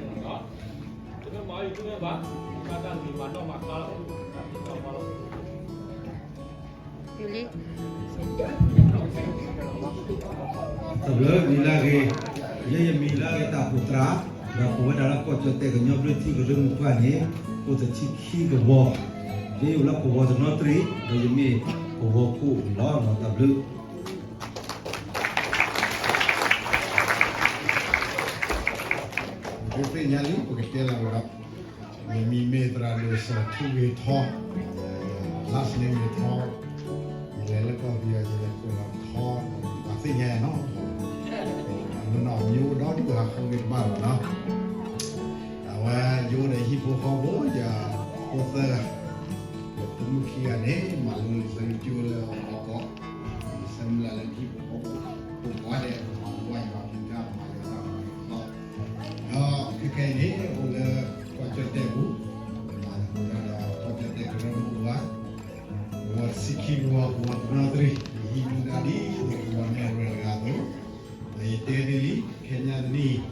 တမ့ၢ်မၤအီၤယတမ့ၢ်ဘၣ်, ဘၣ်တၢ်ဂ့ၤမၤနီၣ်မၤဃါလီၤ, တၢ်သ့ၣ်တဖၣ်လီၤ. တဘျီနံၤလၢအဂ့ၤ, လၢယမံၤလၢအဂ့ၤတၢ်အိၣ်ဖှိၣ်သရၣ်, ဒီးပဝဲဒၣ်လၢကီၢ်ကၠီၣ်တဲၣ်ကညီဘျၢထံကရၢမိၢ်ပှၢ်န့ၣ်, အိၣ်တဆံခံကဝီၤ, ဒ်အိၣ်လၢကဝီၤတနီသရံၣ်, ဒီးယမ့ၢ်ကဝီၤခိၣ်န့ၣ်လီၤ, တၢ်ဘျုး ပသ့ၣ်ညါလံ ပကတဲလီၤဝဲဒီး, ယမံၤမ့ၢ်သရၣ်ဒိၣ်စီၤထူဂ့ၤထီ, last name ဂ့ၤထီ, ယလဲၤလၢကီၢ်ပယီၤ ယလဲၤကိးလီၤထီ, ပှၤသ့ၣ်ညါယၤနီၤ, မ့ၢ်နီၢ်မံၤအိၣ်ဒီဒူၣ်ဟးဃုဂ့ၤတဘၣ်လီၤနီၤ, အဝဲယအိၣ်ဒီးဟံၣ်ဖိဃီဖိ ယဖိသၢဂၤ, ယဖိမုၣ်ခံဂၤန့ၣ် မၤလိလံာ်စီဆှံကၠိလၢဟီၣ်ကဝီၤကီး, ယဆၢမုၢ်လၢ်လၢဟံၣ်ဖိဃီဖိ ဖိကိးဂၤဒဲး မၤလိဘၣ်ယွၤကလုၢ်ကထါ မၤလိတၢ်မၤလိသီ ဒီးခဲခဲအံၤန့ၣ် အိၣ်လၢကီၢ်ကၠီၣ်တဲၣ်ပူၤ, မၤသကိးတၢ်ဒီးကီၢ်ကၠီၣ်တဲၣ်ကရၢမိၢ်ပှၢ်, ကဝီၤတဆံခံကဝီၤ ကဝီၤတနီသရံၣ်, ယဟံးမူဒါဒ်သိးကဝီၤနဲၣ်ရွဲၣ်တဂၤအသိး, ဒီးယတဲဒ်လံ, ခဲညါတနံၤ,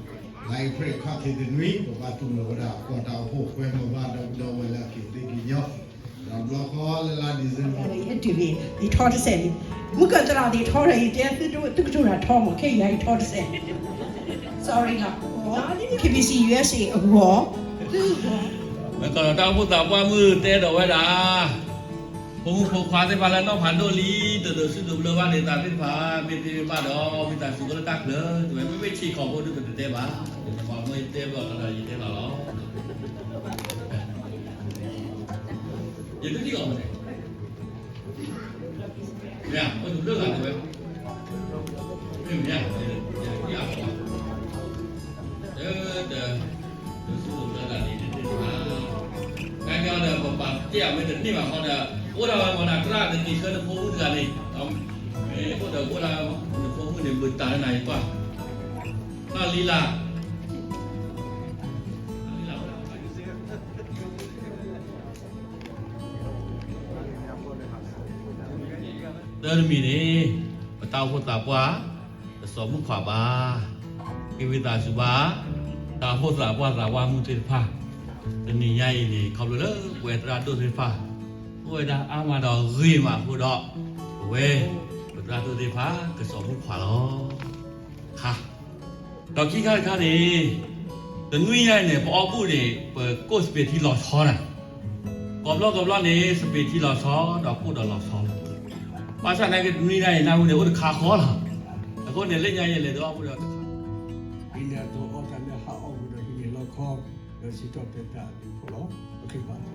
လါအ့ဖြ့ၣ်ခီၣ်ထံးတနွံ ပဘၣ်တူၢ်လိာ်ဝဲဒၣ် ကီၢ်တၢ်အိၣ်ဖှိၣ်ကွဲမုာ်ဘၣ်ဒီပုၢ်ဒီဝဲၢ်လၢအက့ၤသ့က့ၤညီ, ဒီးဘျီဃီလၢလါ December ယထီတစဲးလံ, မုၢ်ကၢၢ်သရၣ်သ့ၣ်ထီဒီး ယတဲသုကတိၤတၢ်ထီမး ခဲယၤယထီတစဲး, sorry လီၤ, KBC USA အဂီၢ်, သုဂီၢ်, မ့ၢ်ကီၢ်ဒီးတၢ်အိၣ်ဖှိၣ်သးပှၢ်မုၢ်တဲဒီးဝဲဒၣ် ဖိမုၣ်ဖိခွါသ့ၣ်တဖၣ်လၢနီၢ်ဖးဒိၣ်လံ တဒိးဆူၣ်ဒိးဘျၢဘၣ်န့ၣ် သးသ့ၣ်တဖၣ် မ့ၢ်သ့မ့ၢ်ဘၣ်ဒီး ဝံသးစူၤအိၣ်လၢတၢ်ချၢ, တဝဲမ့မ့ၢ်ဆံးခီၣ်ဖိဒုးပတတဲဘၣ်, ယမၤမ့ၢ်ယတဲဘၣ်ဒီးယတဲလီၤလီၤ, ယတထံၣ်အီၤမ့ၢ်န့ၣ် မ့ၢ်ဧါ, အိၣ်တဘျုးဂၤတဝဲ, မ့ၢ်မ့ၢ်ဧါ, ယတထံၣ်အီၤ, တ တ တစူၢ်တၢ်ဒၣ်န့ၣ်တသ့ၣ်တဖၣ်, နာ်က့အီၤဒီး ပပာ်တ့ၢ်အီၤမ့ၢ်တန့ၢ်ဘၣ်ဃီဒီး အိၣ်ဒၣ်ဝဲမ့ၢ်ဒၣ်သရၣ်တက့ၤဆၢနဖိမုၣ်တဂၤန့ၣ်, မ့ၢ်အိၣ်ဒီးအိၣ်ဒၣ်နဖိမုၣ်န့ၣ် ဘုးတၢ်လၢနၤအံၤကွၢ်, တၢ်လံၤလၢ် သၢတမံၤန့ၣ် ပတၢ်အိၣ်ဖှိၣ်သးပှၢ် တစိာ်မုၣ်ခွးဘၣ်, က့ၤဝံသးစူၤဘၣ် တၢ်အိၣ်ဖှိၣ်သးပှၢ်သးပှၢ်မုၣ်သ့ၣ်တဖၣ်, တနံၤညါအံၤန့ၣ် ခီဖျိလၢပဝဲသရၣ်ဒိၣ်သ့ၣ်တဖၣ် အိၣ်ဝဲဒၣ်အါမးဒီးဂ့ၤမးအဃိဒီး ပဝဲ ပသရၣ်ဒိၣ်သ့ၣ်တဖၣ် ကစိာ်မုၣ်ခွးလီၤ. ခါ ဒီးခံခါတခါန့ၣ် တနွံညါအံၤန့ၣ် ပအီၣ်ဘူၣ်န့ၣ် ပကိၣ်စပံးထံလီၤဆီနၤ, ကိးဘျီကိးဘျီန့ၣ် စပံးထံလီၤဆီ ဒီးကိၣ်ဒီးလီၤဆီလီၤ. ဘၣ်ဆၣ်သနာ်က့တနွံညါအံၤ နၢ်ဟူန့ၣ် အိၣ်တခါဃီလီၤ. အဃိန့ၣ် လၢညါယလဲၤဒိးအီၣ်ဘူၣ်ဒီးတခါ ဟံးန့ၢ်အသိးအီၣ်တၢ်လၢဟးအီၣ်ဝံၤဒီးဟံးန့ၢ်လီခီ ဒီးစံးထီၣ်ပတၢ်အ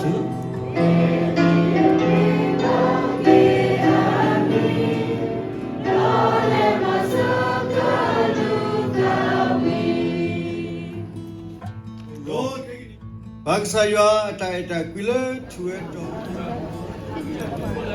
ဘျုးအဖှိၣ်လီၤ. ပဃ့ဘါ ပၢ်ကစၢ်ယွၤ အတၢ်အဲၣ်တၢ်ကွံလၢထူဝဲတီၤ